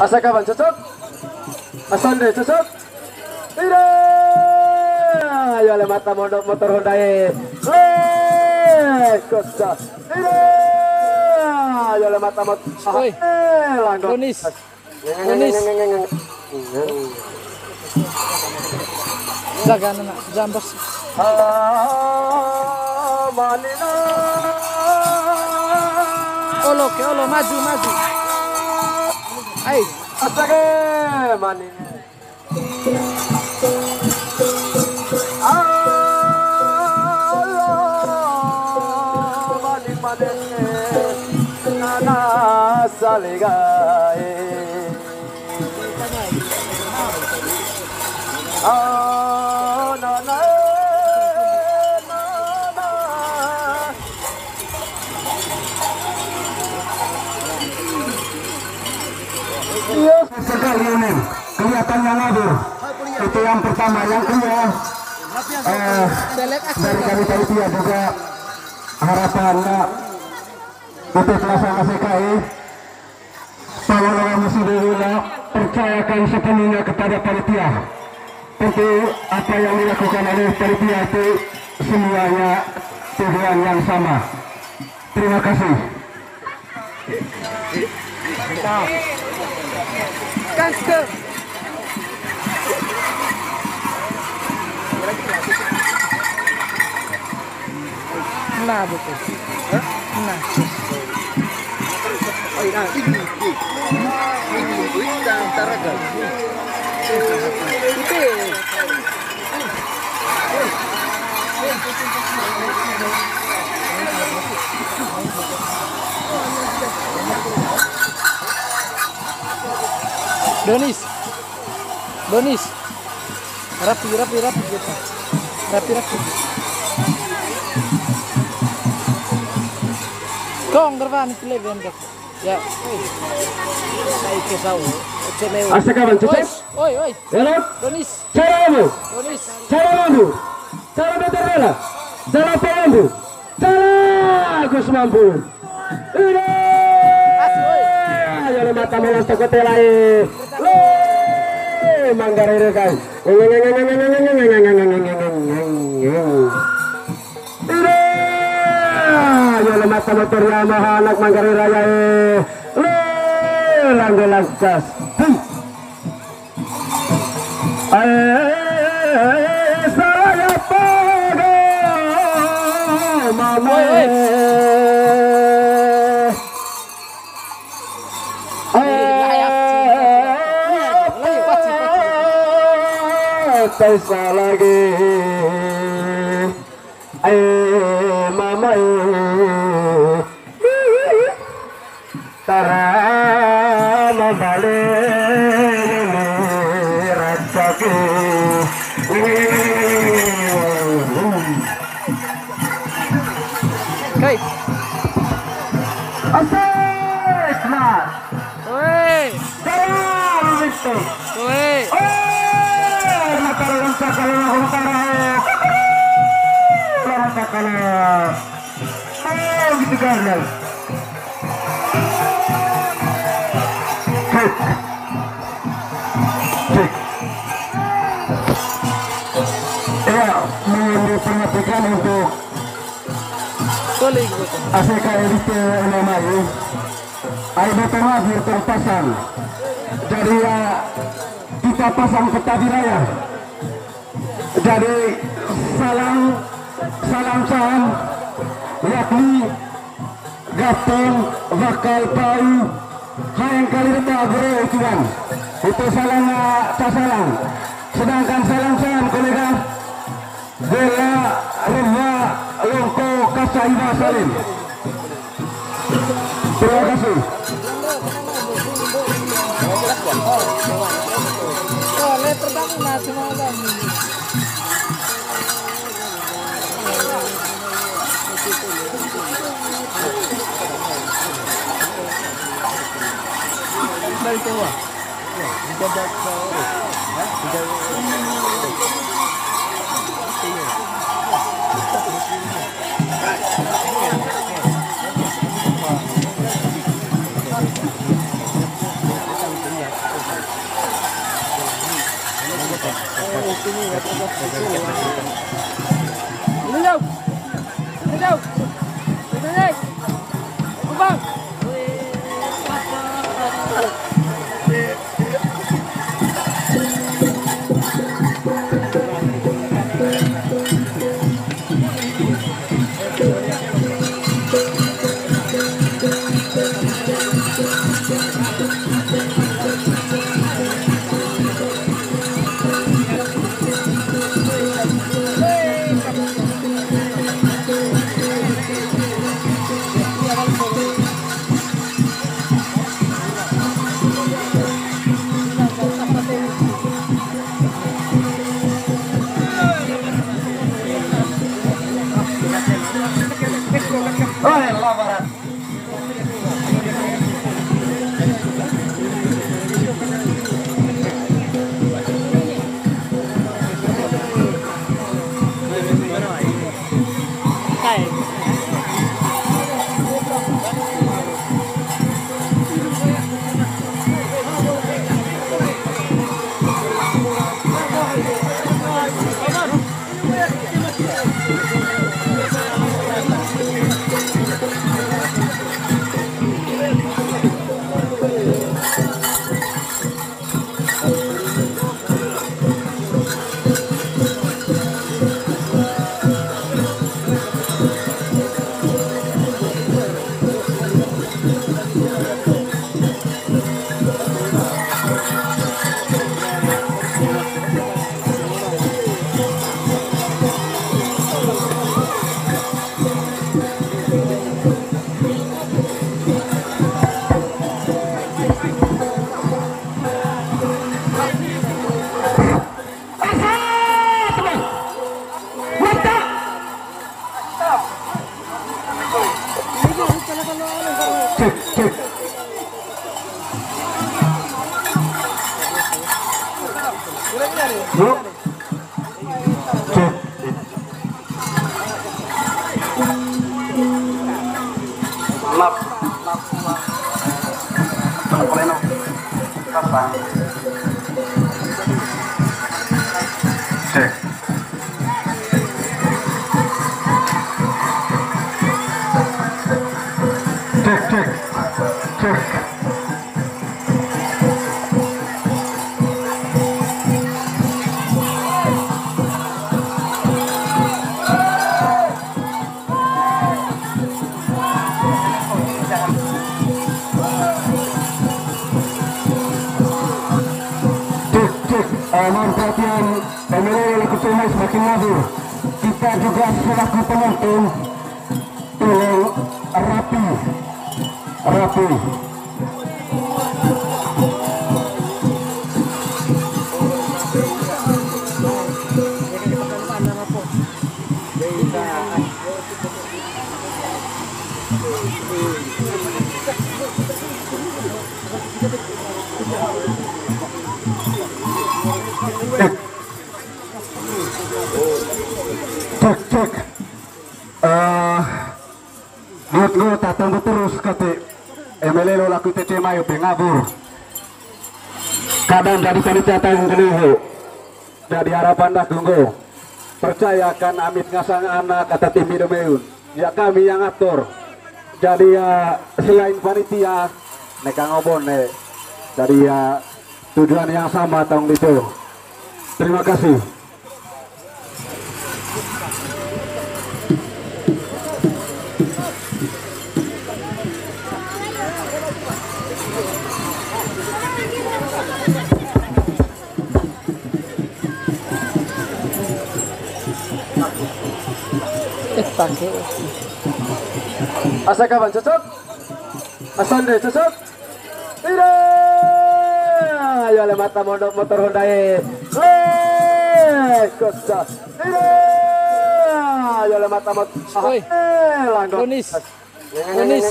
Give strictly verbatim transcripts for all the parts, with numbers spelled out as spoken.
Asa kawan cocok? Asa Andre cocok? Tidak. Ayo le mata mondok motor Honda e. Le, kocak. Tidak. Ayo le mata mot-, Oi. Eh, langgo. Donis. Donis. Jaga anak jambos. Ah, manina. Olo ke, olo, maju, maju. Ai. Astaga, manina. Sekali ini kelihatannya ngabur. Itu yang pertama. Yang kedua, eh, dari kami panitia juga harapan, nah, itu pelaksanaan A C K I, tolong mesti dulu, nah, percayakan sepenuhnya kepada panitia. Tentu apa yang dilakukan oleh panitia itu semuanya tujuan yang sama. Terima kasih. Nah, betul. Nah. Donis. Donis. Rapi, rapi, rapi kita. Rapi, rapi. Kong gerbang itu leben, Kak. Ya. Oi. Asa kawan, cocok? Oi, oi, oi. Ya, Ron? Donis. Cara kamu? Donis. Cara mampu. Cara betul bela. Cara mampu. Cara Gus mampu. Ide. Asik, oi. Ayo, le mata molas toko tela e. Le, Manggarai Raya kai. Ide. Ayo, le mata motor Yamaha anak Manggarai Raya e. Le, langgo langkas. Hei. Eh, salah apa do, mama? Woi, woi. Eh, eh, tai salah lagi. Eh, mama, eh. Tara mabale ni racaki. Kai. Asik, Mat. Woi. Dalam itu. Woi. Oh, mata orang cakal, orang cakal. Orang cakal. Oh, gitu kan, guys. Cek. Cek. Ya, mohon diperhatikan untuk A C K Edit N M I. Ayo, tengah, biar terpasang. Jadi, ya, kita pasang peta di raya. Jadi, salang, salang salam, yakni Gapteng, Wakal, Pau, Hayang Kali, Rembang, Gure, Ukiwan. Itu salang, ah, ta salang. Sedangkan salang salam, kolega, Bela, Rembang, Longko, Kaca, Iba, Salim. Terima kasih. Cek, cek. Yuk. Cek. Map. Pleno. Pasang. Cek. Cek, cek. Cek. Cek, cek. Eh, mohon perhatian, M L A Lola Kuchumai semakin maju. Kita juga selaku penonton, tolong rapi, rapi. Cek, cek. Eh, niat nggo tatanggo terus kati M L A Lola Kuchumai pengatur. Kadang jadi panitia tanggung keneho. Jadi harapan daku nggo. Percaya kan amit ngasang anak kata tim Mido Meun. Ya kami yang atur. Jadi ya selain panitia, neka ngobon ne. Jadi ya tujuan yang sama tong itu. Terima kasih. Eh, pakai. Asa kawan cocok? Asa nde cocok? Tidak. Ayo le mata mondok motor Honda e. Eh, kocak. Tidak. Ayo le mata mot-, Oi. Eh, langgok. Donis. Donis.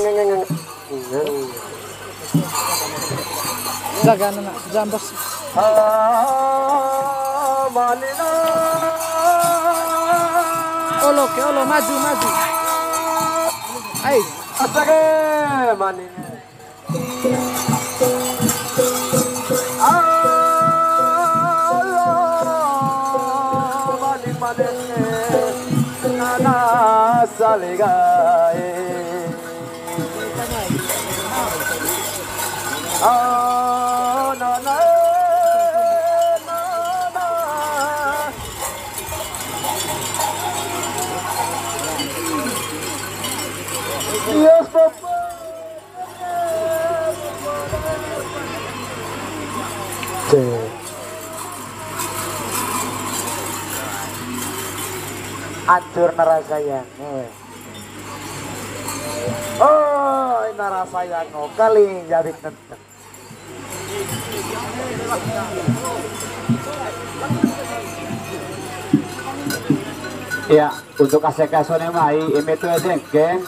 Jaga anak, jambos. Ah, manina. Olo ke, olo, maju, maju. Ai. Astaga, manina. Gae. Oh, na, na, na, na. Yes, Papa. Cek. Ancur narasayang, eh. Oh, narasayang, oh, kali jabik nenteng. Ya, untuk aseka sone mai, eme tu jengkeng.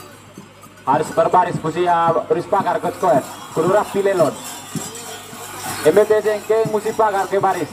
Harus berbaris musi, ah, baris pagar, coach Koen. Kudu rapi lelon. Eme te jengkeng musi pagar ke baris.